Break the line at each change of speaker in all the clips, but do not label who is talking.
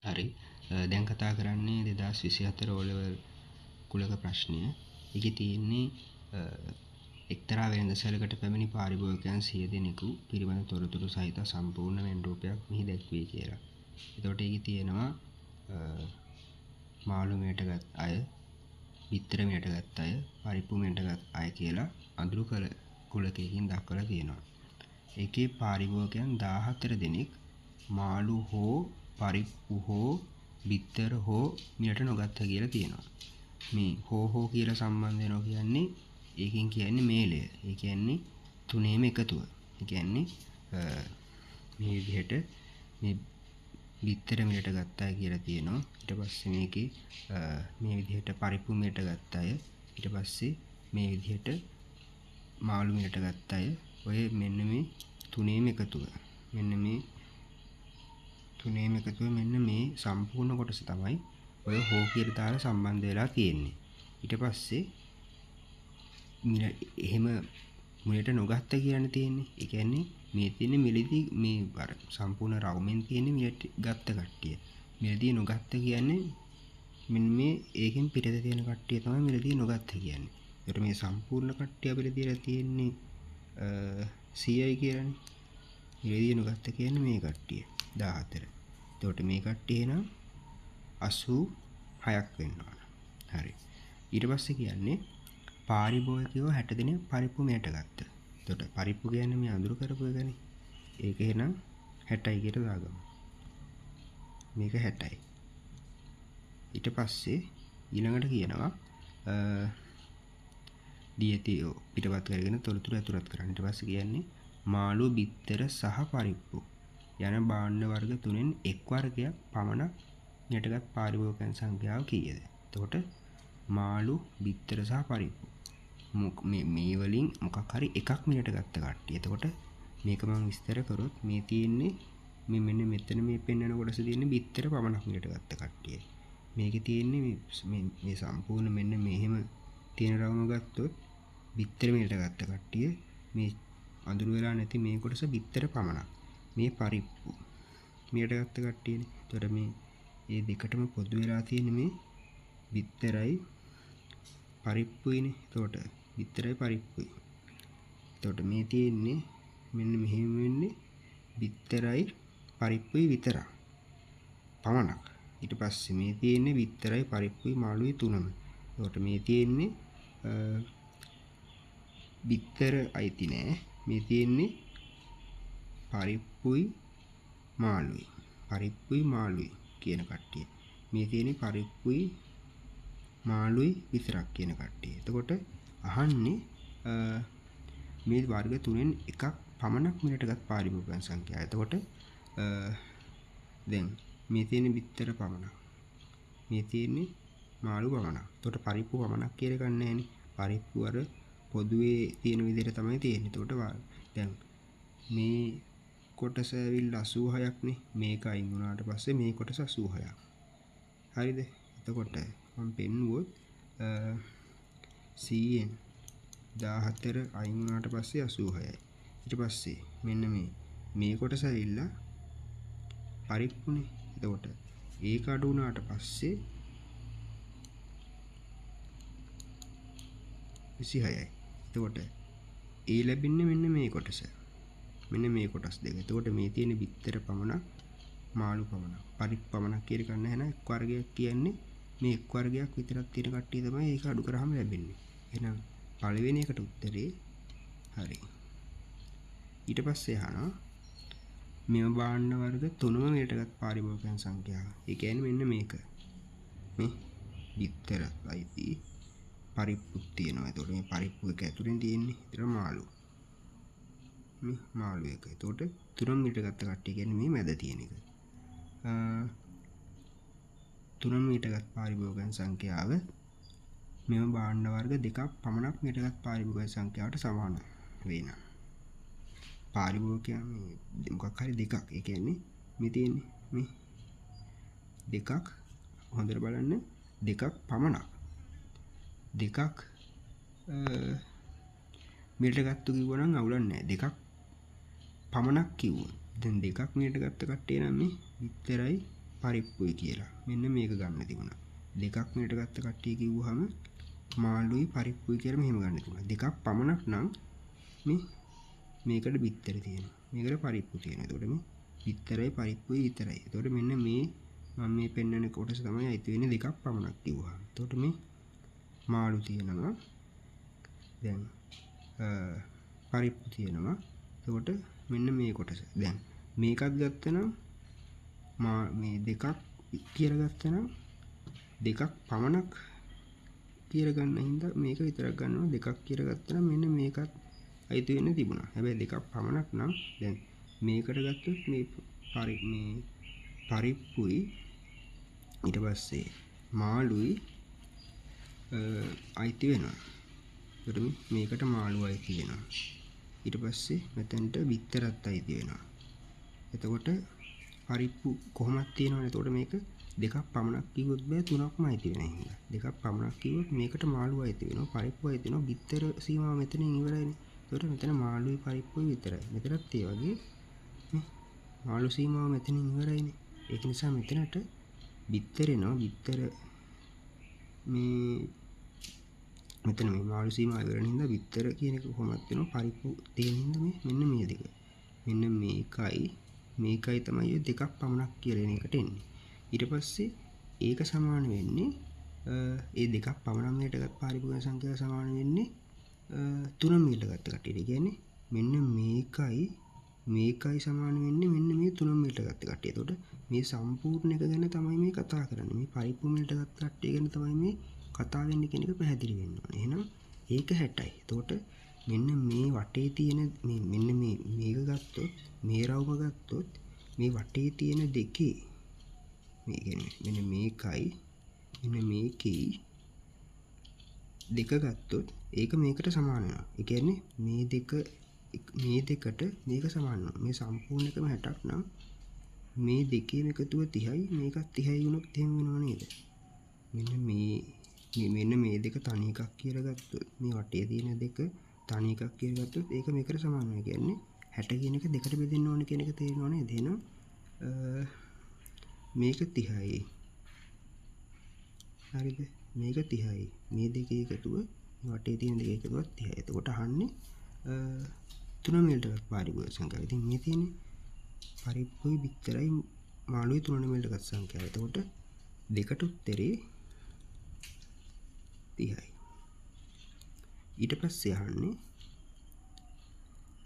හරි. දැන් කතා කරන්නේ 2024 O level කුලක ප්‍රශ්නය. ඒකේ තියෙන්නේ එක්තරා වෙළඳසැලකට පැමිණි පාරිභෝගිකයන් 100 දෙනෙකු පිළිබඳ තොරතුරු සහිත සම්පූර්ණ වෙන් රූපයක් මෙහි දැක්වේ කියලා. එතකොට ඒකේ තියෙනවා මාළු මිලට ගත් අය, බිත්තර මිලට ගත් අය, පරිප්පු මිලට ගත් අය කියලා අඳුරු කළ කුලකයකින් දක්වලා තියෙනවා. ඒකේ පාරිභෝගිකයන් 14 දෙනෙක් මාළු හෝ පරිප්පු හෝ බිත්තර හෝ මිලට නොගත්ත කියලා තියෙනවා. මේ හෝ හෝ කියලා සම්බන්ධ වෙනවා කියන්නේ ඒකෙන් කියන්නේ මේලය. ඒ කියන්නේ තුනේම එකතුව. ඒ කියන්නේ මේ විදිහට මේ බිත්තර මිලට ගත්ත අය කියලා තියෙනවා. ඊට පස්සේ මේකේ මේ විදිහට පරිප්පු මිලට ගත්ත අය, ඊට පස්සේ මේ විදිහට මාළු මිලට ගත්ත අය, ඔය මෙන්න මේ තුනේම එකතුව. මෙන්න මේ තුනේම එකතුව මෙන්න මේ සම්පූර්ණ කොටස තමයි ඔය හෝ කියලා දාලා සම්බන්ධ වෙලා තියෙන්නේ. ඊට පස්සේ එහෙම මුලට නොගත්ත කියන්න තියෙන්නේ. ඒ කියන්නේ මේ තියෙන්නේ මිලදී මේ අර සම්පූර්ණ රවුමෙන් තියෙන්නේ මිලට ගත්ත කට්ටිය. මිලදී නොගත්ත කියන්නේ මෙන්න මේ ඒකෙන් පිටත තියෙන කට්ටිය තමයි මිලදී නොගත්ත කියන්නේ. ඒකට මේ සම්පූර්ණ කට්ටිය අපිට දීලා තියෙන්නේ 100යි කියලානේ. මිලදී නොගත්ත කියන්නේ මේ කට්ටිය 14. එතකොට මේ කට්ටිය එහෙනම් 86ක් වෙන්න ඕන. හරි. ඊට පස්සේ කියන්නේ පාරිභෝගිකයෝ 60 දෙනෙක් පරිප්පු මිලට ගත්තා. එතකොට පරිප්පු කියන්නේ මේ අඳුරු කරපු එකනේ. ඒක එහෙනම් 60යි කියලා දාගමු. මේක 60යි. ඊට පස්සේ ඊළඟට කියනවා දීඇති පිටපත් කරගෙන තොරතුරු ඇතුළත් කරන්න. ඊට පස්සේ කියන්නේ මාළු, බිත්තර සහ පරිප්පු යන භාණ්ඩ වර්ග තුනෙන් එක් වර්ගයක් පමණක් මිලටගත් පාරිභෝගිකයන් සංඛ්‍යාව කීයද? එතකොට මාළු, බිත්තර සහ පරිප්පු මේ වලින් මොකක් හරි එකක් මිලට ගත්ත කට්ටිය. එතකොට මේක මම විස්තර කරොත් මේ තියෙන්නේ මේ මෙන්න මෙතන මේ පෙන්වන කොටස තියෙන්නේ බිත්තර පමණක් මිලට ගත්ත කට්ටිය. මේකේ තියෙන්නේ මේ මේ සම්පූර්ණ මෙන්න මෙහෙම තියෙන රවුම ගත්තොත් බිත්තර මිලට ගත්ත කට්ටිය, මේ අඳුරු වෙලා නැති මේ කොටස බිත්තර පමණක්. මේ පරිප්පු මිලට ගත්ත කට්ටියනේ. එතකොට මේ ඒ දෙකටම පොදු වෙලා තියෙන මේ බිත්තරයි පරිප්පුයිනේ. එතකොට බිත්තරයි පරිප්පුයි. එතකොට මේ තියෙන්නේ මෙන්න මෙහෙම වෙන්නේ බිත්තරයි පරිප්පුයි විතරක් පමණක්. ඊට පස්සේ මේ තියෙන්නේ බිත්තරයි පරිප්පුයි මාළුයි තුනම. එතකොට මේ තියෙන්නේ බිත්තර අයිති නෑ. මේ තියෙන්නේ පරිප්පුයි මාළුයි. පරිප්පුයි මාළුයි කියන කට්ටිය. මේ තියෙන්නේ පරිප්පුයි මාළුයි විතරක් කියන කට්ටිය. එතකොට අහන්නේ මේ වර්ග තුනෙන් එකක් පමණක් මිලටගත් පාරිභෝගිකයන් සංඛ්‍යාව. එතකොට දැන් මේ තියෙන්නේ බිත්තර පමණක්. මේ තියෙන්නේ මාළු පමණක්. එතකොට පරිප්පු පමණක් කියලා එකක් නැහැනේ. පරිප්පු අර පොදුවේ තියෙන විදිහට තමයි තියෙන්නේ. එතකොට දැන් මේ කොටස ඇවිල්ලා 86ක් නේ. මේක අයින් වුණාට පස්සේ මේ කොටස 86ක්. හරිද? එතකොට මම පෙන්නුවොත් 100න් 14 අයින් වුණාට පස්සේ 86යි. ඊට පස්සේ මෙන්න මේ කොටස ඇවිල්ලා පරිප්පුනේ. එතකොට ඒක අඩු වුණාට පස්සේ 26යි. එතකොට ඒ ලැබෙන්නේ මෙන්න මේ කොටස. මෙන්න මේ කොටස් දෙක. එතකොට මේ තියෙන බිත්තර පමණක්, මාළු පමණක්, පරිප්පු පමණක් කියලා ගන්න නැහැ නේද? එක් වර්ගයක් කියන්නේ මේ එක් වර්ගයක් විතරක් තියෙන කට්ටිය තමයි ඒක අඩු කරාම ලැබෙන්නේ. එහෙනම් පළවෙනි එකට උත්තරේ හරි. ඊට පස්සේ අහනවා මෙම භාණ්ඩ වර්ග තුනම මිලටගත් පාරිභෝගිකයන් සංඛ්‍යාව. ඒ කියන්නේ මෙන්න මේක. මේ බිත්තර අයිති පරිප්පුත් තියෙනවා. එතකොට මේ පරිප්පු එක ඇතුලෙන් තියෙන්නේ ඊතර මාළු. මේ මාළු එක. එතකොට තුනම මිලටගත්ත කට්ටිය කියන්නේ මේ මැද තියෙන එක. තුනම මිලටගත් පාරිභෝගිකයන් සංඛ්‍යාව මෙම භාණ්ඩ වර්ග දෙකක් පමණක් මිලටගත් පාරිභෝගිකයන් සංඛ්‍යාවට සමාන වෙනවා. පාරිභෝගිකයන් මේ මොකක් හරි දෙකක්. ඒ කියන්නේ මේ තියෙන්නේ මේ දෙකක්. හොඳට බලන්න දෙකක් පමණක්. දෙකක් මිලට ගත්තු කිව්වනම් අවුලක් නෑ. දෙකක් පමණක් කිව්වොත් දැන් දෙකක් මිලට ගත්ත කට්ටිය නම් මේ බිත්තරයි පරිප්පුයි කියලා. මෙන්න මේක ගන්න තිබුණා. දෙකක් මිලට ගත්ත කට්ටිය කිව්වහම මාළුයි පරිප්පුයි කියලා මෙහෙම ගන්න තිබුණා. දෙකක් පමණක් නම් මේ මේකට බිත්තර තියෙනවා. මේකට පරිප්පු තියෙනවා. එතකොට මේ බිත්තරයි පරිප්පුයි විතරයි. එතකොට මෙන්න මේ මම මේ පෙන්වන කොටස තමයි අයිති වෙන්නේ දෙකක් පමණක් කිව්වහම. එතකොට මේ මාළු තියෙනවා. දැන් පරිප්පු තියෙනවා. එතකොට මෙන්න මේ කොටස. දැන් මේකත් ගත්තනම් මේ දෙකක් කියලා ගත්තනම් දෙකක් පමණක් කියලා ගන්න හින්දා මේක විතරක් ගන්නවා. දෙකක් කියලා ගත්තනම් මෙන්න මේකත් අයිති වෙන්න තිබුණා. හැබැයි දෙකක් පමණක් නම් දැන් මේකට ගත්තොත් මේ පරිප්පුයි ඊට පස්සේ මාළුයි අයිති වෙනවා. එතකොට මේකට මාළු අයිති වෙනවා. ඊට පස්සේ මෙතනට බිත්තරත් අයිති වෙනවා. එතකොට පරිප්පු කොහොමද තියෙනවනේ. එතකොට මේක දෙකක් පමණක් කිව්වොත් බෑ, තුනක්ම අයිති වෙන හින්දා. දෙකක් පමණක් කිව්වොත් මේකට මාළු අයිති වෙනවා, පරිප්පු අයිති වෙනවා, බිත්තර සීමාව මෙතනින් ඉවරයිනේ. එතකොට මෙතන මාළුයි පරිප්පුයි විතරයි. මෙතනත් ඒ වගේ මේ මාළු සීමාව මෙතනින් ඉවරයිනේ. ඒක නිසා මෙතනට බිත්තර එනවා. බිත්තර මේ මෙතන මේ මාළු සීමාව ඉවර වෙන හින්දා බිත්තර කියන එක කොහොමද වෙනවා. පරිප්පු තියෙන හින්දා මේ මෙන්න මේ දෙක. මෙන්න මේකයි මේකයි තමයි ඔය දෙකක් පමණක් කියලා එන එකට එන්නේ. ඊට පස්සේ ඒක සමාන වෙන්නේ ඒ දෙකක් පමණක් මිලට ගත් පාරිභෝගික සංඛ්‍යාව සමාන වෙන්නේ තුන මිලට ගත්ත කට්ටියට. ඒ කියන්නේ මෙන්න මේකයි මේකයි සමාන වෙන්නේ මෙන්න මේ තුන මිලට ගත්ත කට්ටිය. එතකොට මේ සම්පූර්ණ එක ගැන තමයි මේ කතා කරන්නේ. මේ පරිප්පු මිලට ගත්ත කට්ටිය ගැන තමයි මේ කතා වෙන්නේ කියන එක පැහැදිලි වෙන්න ඕනේ. එහෙනම් ඒක 60යි. එතකොට මෙන්න මේ වටේ තියෙන මේ මෙන්න මේ මේක ගත්තොත් මේ රවුම ගත්තොත් මේ වටේ තියෙන දෙකේ මේ කියන්නේ මෙන්න මේකයි මෙන්න මේකේ දෙක ගත්තොත් ඒක මේකට සමාන වෙනවා. ඒ කියන්නේ මේ දෙක මේ දෙකට මේක සමාන වෙනවා. මේ සම්පූර්ණ එකම 60ක් නම් මේ දෙකේම එකතුව 30යි මේකත් 30යි වුණොත් එහෙම වෙනව නේද? මෙන්න මේ මෙන්න මේ දෙක තනි එකක් කියලා ගත්තොත් මේ වටේ තියෙන දෙක තනි එකක් කියලා ගත්තොත් ඒක මේකට සමාන වෙනවා. කියන්නේ 60 කියන එක දෙකට බෙදෙන්න ඕනේ කියන එක තේරෙනව නේද? එහෙනම් මේක 30යි. හරිද? මේක 30යි. මේ දෙකේ එකතුව වටේ තියෙන දෙකේ එකතුවත් 30යි. එතකොට අහන්නේ තුන මිලට ගත් පාරිභෝගික සංඛ්‍යාව. ඉතින් මේ තියෙන්නේ පරිප්පුයි බිත්තරයි මාළුයි තුන මිලට ගත් සංඛ්‍යාව. එතකොට දෙකට උත්තරේ 30යි. ඊට පස්සේ අහන්නේ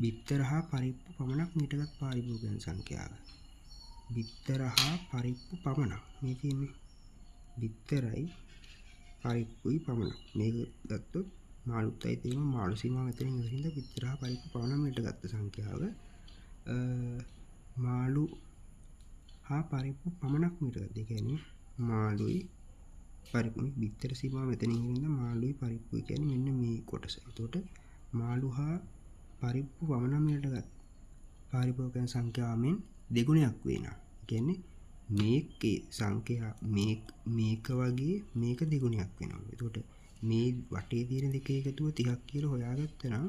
බිත්තර හා පරිප්පු පමණක් මිලට ගත් පාරිභෝගිකයන් සංඛ්‍යාව. බිත්තර හා පරිප්පු පමණක්. මේ තියෙන්නේ බිත්තරයි පරිප්පුයි පමණක්. මේක ගත්තොත් මාළුත් අයිති වෙනවා. මාළු සීමාව මෙතනින් ඉවර හින්දා බිත්තර හා පරිප්පු පමණක් මිලට ගත්ත සංඛ්‍යාව මාළු හා පරිප්පු පමණක් මිලට ගත්ත. ඒ කියන්නේ මාළුයි පරිප්පු බිත්තර සීමාව මෙතනින් ඉවර හින්දා මාළුයි පරිප්පුයි කියන්නේ මෙන්න මේ කොටස. එතකොට මාළු හා පරිප්පු පමණක් මිලට ගත් පාරිභෝගිකයන් සංඛ්‍යාවෙන් දෙගුණයක් වෙනවා. ඒ කියන්නේ මේකේ සංඛ්‍යා මේක වගේ මේක දෙගුණයක් වෙනවා. එතකොට මේ වටේ තියෙන දෙකේ එකතුව 30ක් කියලා හොයාගත්තා නම්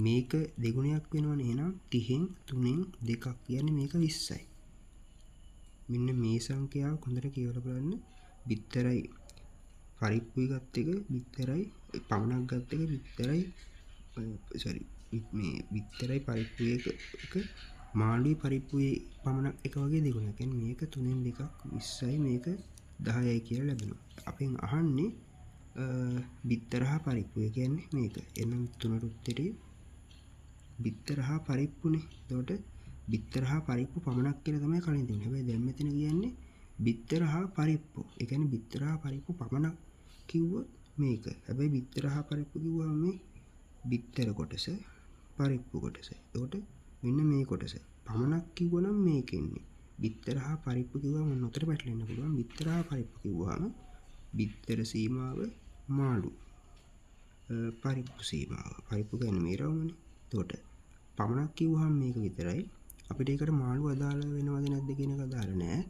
මේක දෙගුණයක් වෙනවනේ. එහෙනම් 30න් 3න් 2ක් කියන්නේ මේක 20යි. මෙන්න මේ සංඛ්‍යාව හොඳට කියවලා බලන්න. බිත්තරයි පරිප්පුයි ගත් එක බිත්තරයි පමණක් ගත් එක බිත්තරයි සෝරි මේ බිත්තරයි පරිප්පුයි එක මාළුයි පරිප්පුයි පමණක් එක වගේ දෙගුණයක්. කියන්නේ මේක 3න් 2ක් 20යි මේක 10යි කියලා ලැබෙනවා. අපෙන් අහන්නේ බිත්තර හා පරිප්පු. ඒ කියන්නේ මේක. එහෙනම් තුනට උත්තරේ බිත්තර හා පරිප්පුනේ. එතකොට බිත්තර හා පරිප්පු පමණක් කියලා තමයි කලින් තිබුණේ. හැබැයි දැන් මෙතන කියන්නේ බිත්තර හා පරිප්පු. ඒ කියන්නේ බිත්තර හා පරිප්පු පමණක් කිව්වොත් මේක. හැබැයි බිත්තර හා පරිප්පු කිව්වම මේ බිත්තර කොටස පරිප්පු කොටස. එතකොට මෙන්න මේ කොටස පමණක් කිව්වනම් මේක එන්නේ. බිත්තර හා පරිප්පු කිව්වම මොන උතර පැටලෙන්න පුළුවන්. බිත්තර හා පරිප්පු කිව්වම බිත්තර සීමාව මාළු පරිප්පු සීමාව. පරිප්පු කියන්නේ මේ රවුමනේ. එතකොට පමණක් කිව්වහම මේක විතරයි. අපිට ඒකට මාළු අදාළ වෙනවද නැද්ද කියන එක අදාළ නෑ.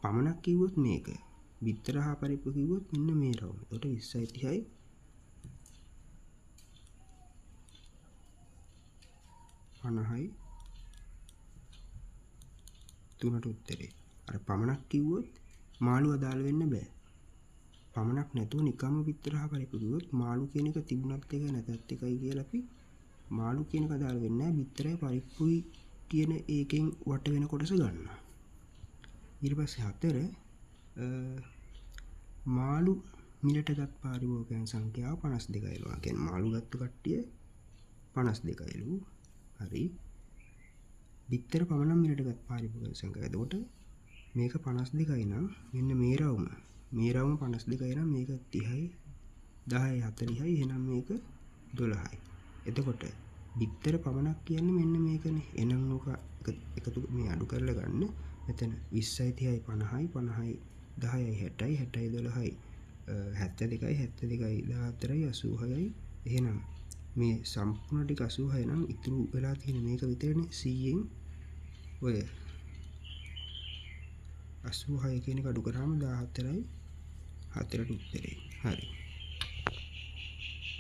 පමණක් කිව්වොත් මේක. බිත්තර හා පරිප්පු කිව්වොත් මෙන්න මේ රවුම. එතකොට 20යි 30යි 50යි තුනට උත්තරේ. අර පමණක් කිව්වොත් මාළු අදාළ වෙන්න බෑ. පමණක් නැතුව නිකම්ම බිත්තර හා පරිප්පු කිව්වොත් මාළු කියන එක තිබුණත් එකයි නැතත් එකයි කියලා අපි මාළු කියන එක අදාළ වෙන්නේ නැහැ. බිත්තරයි පරිප්පුයි කියන ඒකෙන් වට වෙන කොටස ගන්නවා. ඊට පස්සේ 4 මාළු මිලටගත් පාරිභෝගිකයන් සංඛ්‍යාව 52යිලු. ඒ කියන්නේ මාළු ගත්තු කට්ටිය 52යිලු. හරි. බිත්තර පමණක් මිලටගත් පාරිභෝගිකයන් සංඛ්‍යාව. එතකොට මේක 52යි නම් මෙන්න මේ රවුම. මේ රවුම 52යි නම් මේක 30යි 10යි 40යි. එහෙනම් මේක 12යි. එතකොට බිත්තර පමණක් කියන්නේ මෙන්න මේකනේ. එහෙනම් ඔක එකතු මේ අඩු කරලා ගන්න. මෙතන 20යි 30යි 50යි 50යි 10යි 60යි 60යි 12යි 72යි 72යි 14යි 86යි. එහෙනම් මේ සම්පූර්ණ ටික 86 නම් ඉතුරු වෙලා තියෙන මේක විතරනේ. 100න් ඔය 86 කියන එක අඩු කරාම 14යි 4ට උත්තරේ. හරි.